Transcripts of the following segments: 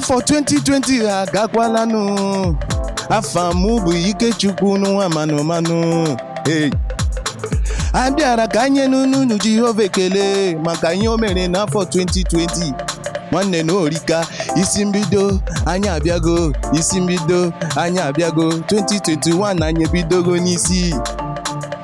Afọ 2020 agakwalanụ. Afa mụ bụ Ikechukwu nwa manụ manụ. Hey. A bịara ka anyị n'unu Jehova ekele maka ihe o mere n'afọ 2020. Nwanne na orika isi mbido anyị abịago, isi mbido anyị abịago. 2021 anyị ebidogo n'isi.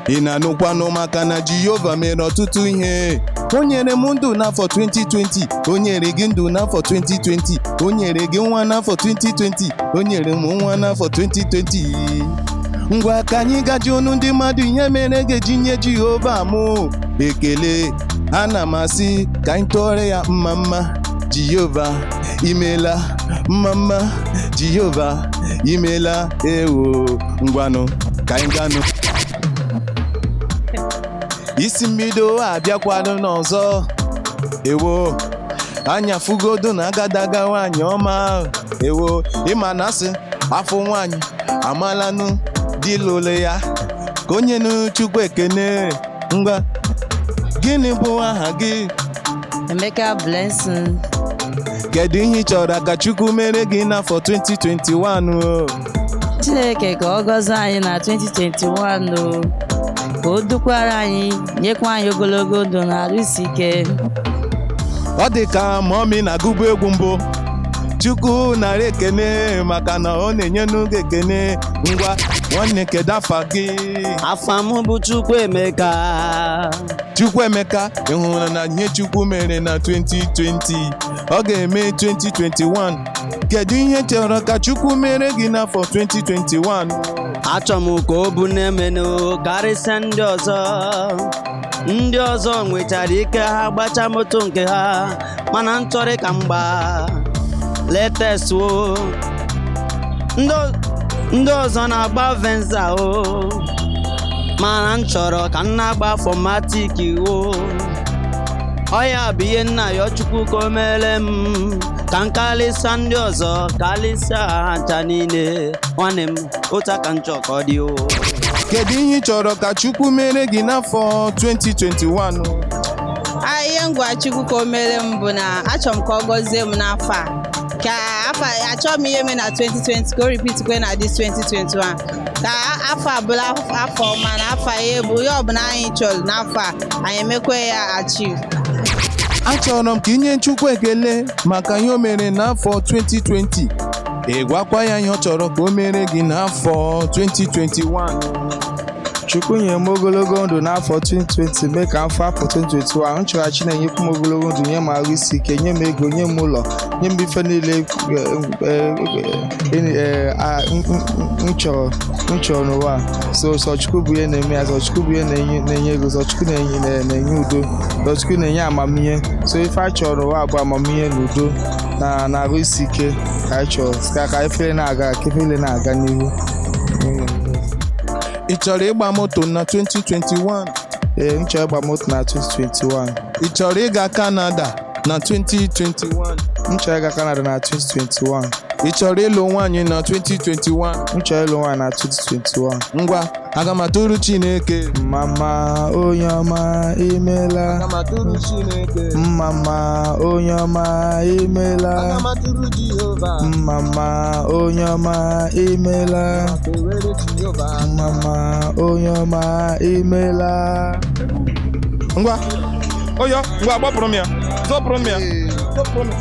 Ị na-anụkwanụ maka na Jehova mere ọtụtụ ihe. O nyere m ndụ n'afọ 2020, o nyere gị ndụ n'afọ 2020, o nyere gị nwa n'afọ 2020, o nyere m nwa n'afọ 2020. Ngwa, ka anyị gaji ọnụ ndị mmadụ ihe mere ga-eji nye Jehova mụ ekele. Ana m asị ka anyị tụọrọ ya mma mma. Jehova imela, mma mma, Jehova imela. Ewo, ngwanụ, ka anyị ganụ. Isi mbido abịakwanụ n'ọzọ. Ewo, anya fugodo na agadaga nwaanyị ọma. Ewo, ịma na asị afọ nwaanyị amalanụ di lụrụ ya ka onye nụ Chukwu ekene. Ngwa, gịnị bụ aha gị? Emeka Blessing. Kedu ihe ị chọrọ ka Chukwu mere gị n'afọ 2021 o? Chineke ka ọ gọzie anyị na 2021 o. Ka o dukwara anyị, nyekwa anyị ogologo ndụ na arụ isi ike. Ọ dị ka mummy na-agụbụ egwu mbụ. Chukwu nara ekene maka na ọ na-enye n'oge ekene. Ngwa, nwanne, kedu afa gị? Afa m bụ Chukwuemeka. Chukwuemeka, ị hụrụ na ihe Chukwu mere na 2020, ọ ga-eme 2021? Kedu ihe chọrọ ka Chukwu mere gị n'afọ 2021? Achọ m ka o bu na-emenụ karịsịa ndị ọzọ. Ndị ọzọ nwechara ike ha gbacha moto nke ha, mana m chọrọ ka m gbaa latest o. Ndị ọzọ na-agba Venza o, mana m chọrọ ka m na-agba 4Matic o. Ọ ya bụ ihe nna ya Chukwu ka o mere m, ka m karịsịa ndị ọzọ, karịsịa ha ncha niile. Nwanne m, otu aka m chọrọ ka ọ dị o. Kedu ihe ị chọrọ ka Chukwu mere gị n'afọ 2021? A, ihe ngwa Chukwu ka o mere m bụ na achọrọ m ka ọ gọzie m n'afọ a, ka afọ a, achọrọ m ihe mee na 2020 ka o repeat kwe na this 2021, ka afọ a bụrụ afọ ọma, na afọ a, ihe bụ ihe ọbụla anyị chọrọ n'afọ a, anyị emekwe ya achieve. Achọrọ m ka inye Chukwu ekele maka ihe o mere n'afọ 2020. Ị gwakwa ya ihe ọ chọrọ ka o mere gị n'afọ 2021. Chukwu nyere m ogologo ndụ n'afọ 2020, mee ka m fụ afọ 2021. M chọrọ Chineke nyekwu m ogologo ndụ, nye m ahụ isi ike, nye m ego, nye m ụlọ, nye m ife niile m chọrọ n'ụwa a. So sọ Chukwu bụ ihe na-eme ya. Sọ Chukwu bụ ihe na-enye ego. Sọ Chukwu na-enye udo. Sọ Chukwu na-enye amamihe. So ife a chọrọ n'ụwa bụ amamihe na udo na ahụ isi ike ka anyị chọrọ, ka ife na-aga, ka ife niile na-aga n'ihu. Ị chọrọ ịgba moto na 2021? Ee, m chọrọ ịgba moto na 2021. Ị chọrọ ịga Canada na 2021? M chọrọ ịga Canada na 2021. Ị chọrọ ịlụ nwaanyị na 2021? M chọrọ ịlụ nwaanyị na 2021. Ngwa, aga m atụrụ Chineke Mama, onye ọma, imela. Aga m atụrụ Chineke. Mama, onye ọma, imela. Aga m atụrụ Jehova. Mama, onye ọma, imela. Towere Jehova. Mama, onye ọma, imela. Ngwa, oyo, ngwa, gbapụrụ m ya, zọpụrụ m ya, zọpụrụ m ya.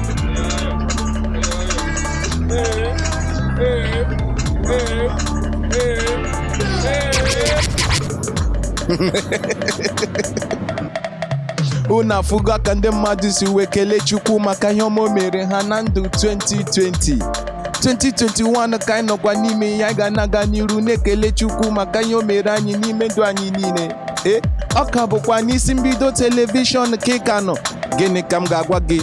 Ee, ee, ee, ee, ee. Unu afụgo ka ndị mmadụ si wee kelee Chukwu maka ihe ọma o mere ha na ndụ 2020. 2021 ka anyị nọkwa n'ime ya, ga na-aga n'iru na-ekele Chukwu maka ihe o mere anyị n'ime ndụ anyị niile. Ee, ọ ka bụkwa n'isi mbido television ka ị ka nọ. Gịnị ka m ga-agwa gị?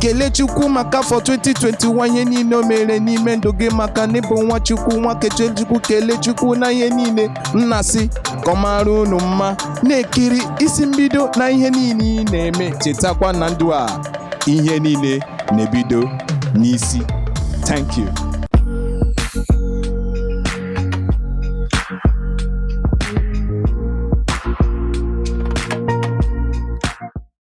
Kelee Chukwu maka afọ 2021, ihe niile o mere n'ime ndụ gị, maka na ịbụ nwa Chukwu, nwa keche Chukwu. Kelee Chukwu na ihe niile. Nna sị ka ọ mara unu mma. Na-ekiri isi mbido na ihe niile ị na-eme. Chetakwa na ndụ a, ihe niile na-ebido n'isi. Thank you.